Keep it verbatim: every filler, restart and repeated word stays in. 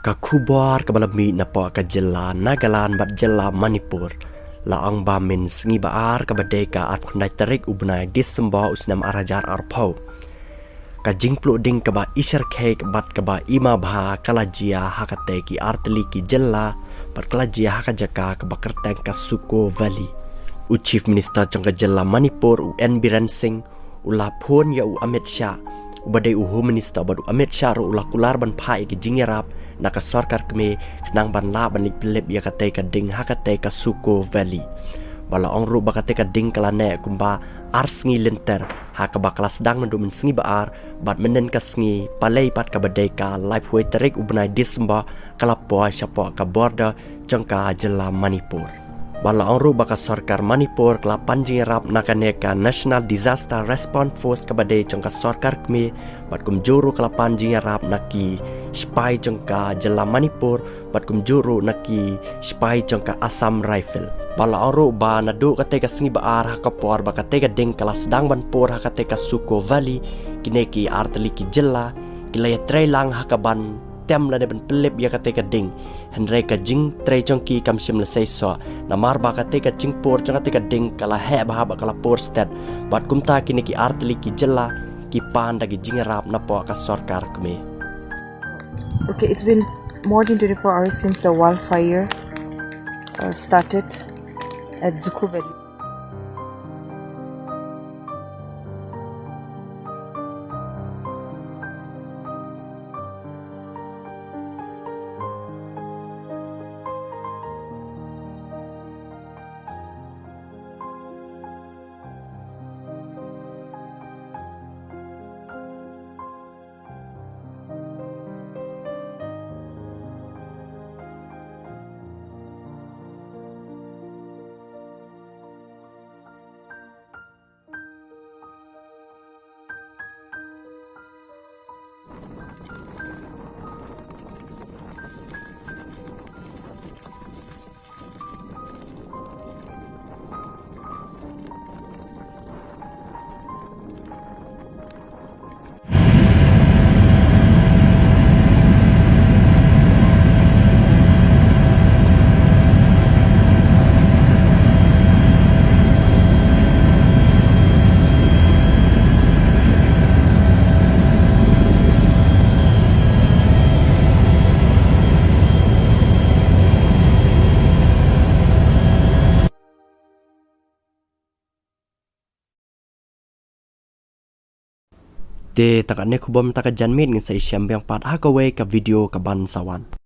Ka khubor kaba la mih napoh ka jylla Nagaland bad jylla Manipur. La ong ba mynhynnin sngi ba ar kaba dei ka arphew khyndai tarik u bnai Disember u snem ar hajar arphew. Ka jingpluh ding kaba ishyrkhei bad kaba ima bha ka la jia ha katei ki artylli ki jylla bad ka la jia ha ka jaka kaba kyrteng ka Suko Valley. U Chief Minister jong ka jylla Manipur u N Biren Singh u la phone ïa u Amit Shah, uba dei u Home Minister bad u Amit Shah ruh u la kular ban phah ïa ki jingïarap na ka sorkar kmie khnang ban lah ban leit pynlip ïa katei ka ding ha katei ka Suko Valley. Ba la ong ruh ba katei ka ding ka la neh kumba ar sngi lynter ha kaba ka la sdang mynduh mynhynnin sngi ba ar bad mynhynnin ka sngi Palei pat kaba dei ka laiphew tarik u bnai Disember ka la poi shapoh ka border jong ka jylla Manipur. Ba la ong ruh ba ka sorkar Manipur ka la pan jingïarap na kane ka National Disaster Response Force kaba dei jong ka sorkar kmie bad kumjuh ruh ka la pan jingïarap na ki sipai jong ka jylla Manipur bad kumjuh ruh na ki sipai jong ka Assam Rifle. Ba la ong ruh ba naduh katei ka sngi ba ar ha ka por ba katei ka ding ka la sdang ban pur ha katei ka Suko Valley, kine ki artylli ki jylla ki la ïatrei lang ha kaban tem lane ban pynlip ïa katei ka ding. Hynrei ka jingtrei jong ki kam shym la seisoh namar ba katei ka jingpur jong katei ka ding ka la heh bha bad ka la pur stet. Bad kumta kine ki artylli ki jylla ki pan da ki jingïarap napoh ka sorkar kmie. Okay, it's been more than twenty-four hours since the wildfire uh, started at Suko Valley. Te tang katne khubor mynta ka janmiet, ngin sa ïashem biang pat ha kawei ka video kaban sa wan.